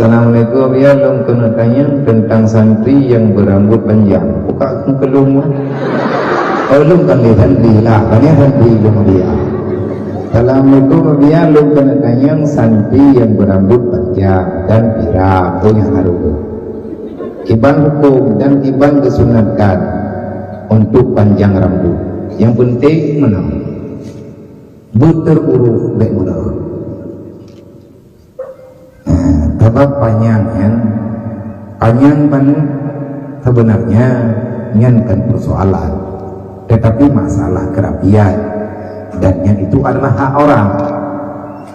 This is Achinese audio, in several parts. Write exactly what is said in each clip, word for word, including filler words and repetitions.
Assalamualaikum, ya, lôn keuneuk tanyong teuntang santri nyang beurambot panjang. Buka keulung, ah. Oh, lôn kan lé santri lah, kan ya santri lôn dia. Assalamualaikum, ya, lôn keuneuk tanyong santri nyang beurambot panjang dan pirang. Oh, nyang harus. Kiban hukum dan kiban geusunatkan untuk panjang rambut. Yang penting menang. Beuteururuh bèk meureuh. Nah, sabab panyang nyan, panyang banmandum sebenarnya nyan kan persoalan, tetapi masalah kerapian, dan nyan itu adalah hak orang.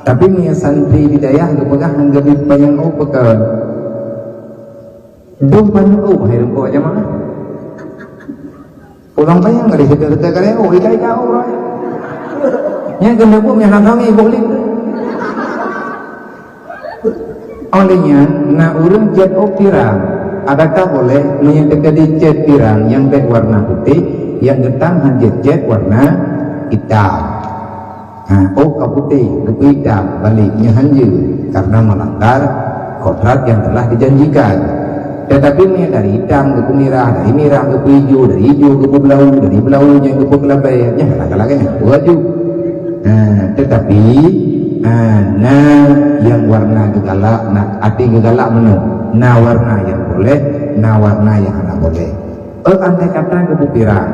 Tapi meunyoe santri di dayah geupeugah ngon geubi panyang, oh, peukon. Dum panyang, oh, hai rumpok jamaah. Pulang panyang dari situ-situ kali, oh, ika-ika, oh, roh. Nyan keuneuk buet nyang hana ngiboh lé. Oleh nyan, na ureueng cèt ôk pirang. Adakah boleh meunyoe teukeudi cèt pirang nyang bèk warna putéh, nyang geutam han jeuet cèt warna itam? Ha, ôk ka putéh, geupeuitam, balék nyan han jeuet, karena melanggar kodrat yang telah dijanjikan. Tetapi meunyoe dari itam geupeumirah, dari mirah geupeuijô, dari ijô geupeubeulawu, dari beulawu nyan geupeukeulabèe, nyan hana galak nyan, peue aju. Ha, tetapi, ha, na nyang warna geugalak, na até geugalak meunoe, na warna nyang boleh, na warna nyang hana boleh. Eh, andai kata geupeumirah,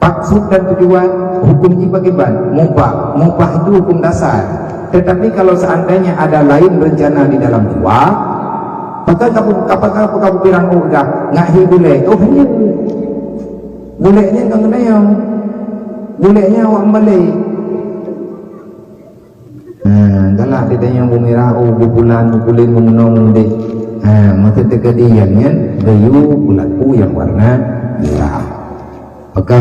maksud dan tujuan, hukum jih pakriban? Mubah. Mubah itu hukum dasar. Tetapi kalau seandainya ada lain rencana di dalam jiwa, maka kamu, apakah kamu pirang ôk dah ngak hi gulai? Oh, hanya gulai nyan ka ngeunayong. Gulai nyan awak membalai. Ha, galak ditanyong beumirah, oh, beubulan, beupulen, beumeunong, beumeudeh. Ha, masa teukeudi nyang nyan, geuyue peulaku nyang warna mirah. Maka,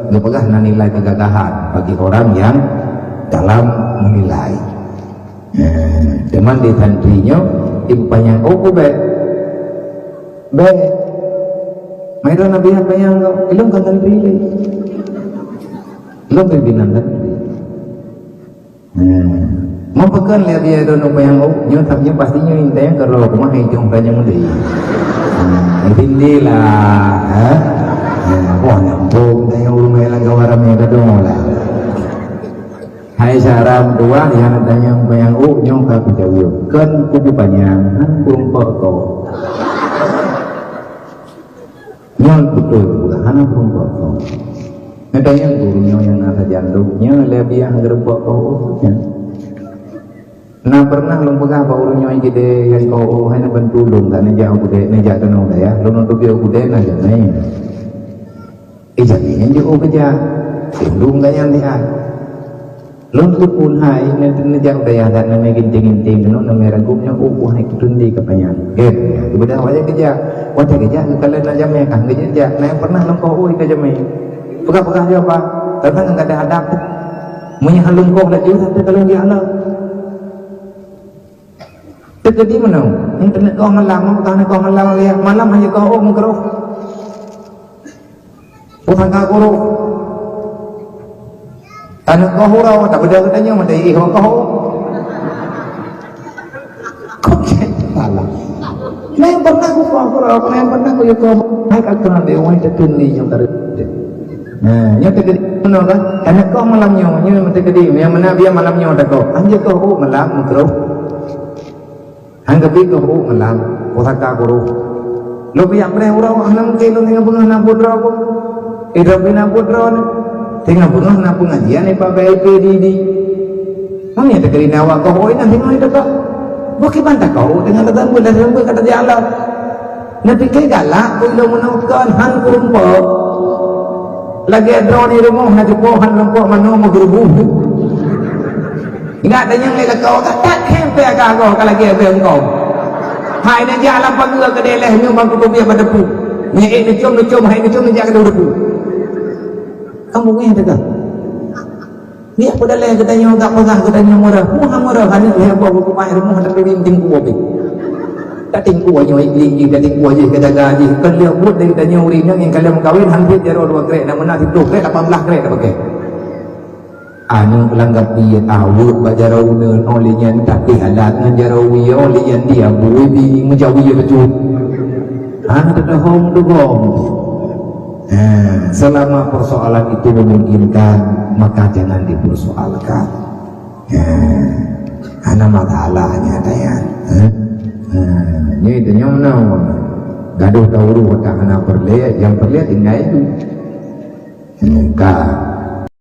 geupeugah na nilai kegagahan bagi orang yang dalam menilai. Ha, teuma di santri nyoe, ibu panyang, oh, oh, bèk. Bèk. Mai droe Nabi panyang kok, ilong ka santri lé. Ilong pimpinan santri. Hmm. Meupeukeun lé biaya droeneuh panyang ôk, nyoe sab nyoe pasti nyoe intai keurok, mah hai jong panyang meudeh. Hmm, intai lah, ha? Hmm, boh nyang bom tanyong ureueng laén lam kawan ramé ka deungoe lah. Hai syara meutuwah, nyang tanyong panyang ôk nyoe ka kujaweueb. Kon kubu panyang, han kurumpok kok. Nyoe beutôi, bukan hana peurumpok kong. Ngeudayang guru nyoe nyang na sajan duek nyoe lé biah geurumpok kong, oh, nyan. Na pernah lôn peugah bak ureueng nyoe geude ngon kong, oh, hai neubantu lôn, ka neujak u keudè, neujak keunoe dayah, lôn teubiet u keudè na jamé. Eh, jamé nyan jeuet u keujak. Lôn dum ka nyan lihat. Lôn teupon hai, neu-, neujak u dayah dan neumè ginting-ginting keunoe, neumè ragup nyoe, oh, buah hai keuteun di ka panyang. Gèt, geubeudôh watèe geujak. Watèe geujak, geukalon lam jamèe, ah, geujak-jak. Na nyang pernah lôn koh ui ka jamèe. Peugah-peugah lé apa? Teuntang ngon gadôh adab. Meunyoe han lôn koh laju, tapi kalau dia anak. Teukeudi meunoe, nyan keuneuk koh malam, ka hana koh malam lé, malam hana koh, oh, meugroh. Pusaka guru. Aneuk koh uroe, tak beda geutanyoe, meutai ih koh. Kok cek salah. Neng pernah ku koh uroe, neng pernah ku yue koh. Hai ka keunan deh, wai teutun ni nyang ka reuet. Nah, nyoe teukeudi meunoe kan? Aneuk koh malam nyoe, nyoe meuteukedi, nyang meunan biar malam nyoe takoh. Anjeuk koh, oh, malam meugroh. Han geubri keu hu malam, pusaka guru. Lôn piyak preh uroe, hana mungken lôn singoh beungoh na buet droe. Idroe pih na buet droe. Singoh beungoh na peungajian ipa B I P di, di. Mami ada kali na awak kau, oi, na singoh itu kau. Bukan bantah kau, dengan datang buat dari lembut kata dia Allah. Neupike galak, keu ilong meunoe kon han keurumpok. Lagèe droeneuh di rumoh na cupo han rumpok manoe meugeureubuh. Ingat tanyong lé lakoe, ka that khém pih agak goh ka lagèe bèe eungkôt. Hai neujak lam pageue keudè lhèe nyoe bang kutobiet bak teupeu. Nyan ék neucom, neucom, hai neucom neujak keudè teupeu. Kamoe ngeh teuka. Dia peudalai geutanyoe, gak peugah geutanyoe meurah. Muha meurah, hana lheueh boh geukupaih rumoh, tapi rinting kuwoe pih. Tatingkue nyoe Iblih jih, tatingkue jih geujaga jih. Kon lheueh buet lé geutanyoe ureueng inong nyang ka lheueh meukawen, han buet jaroe dua krek, na meunan siplôh krek, lapan blaih krek tapakè. Aneuk langgap ié aweuek bak jaroe uneuen, oh lé nyan tapi halat ngon jaroe wie, oh lé nyan dia bui bi meujawi beutôi. Hana teudohong teugob. Ha, selama persoalan itu memungkinkan, maka jangan dipersoalkan. Ha, hana masalah nyan nyan. Ha? Ha, nyoe tanyong na. Gadoh taurôh tak hana peureulée, nyang peureulée tinggai tu. Ka.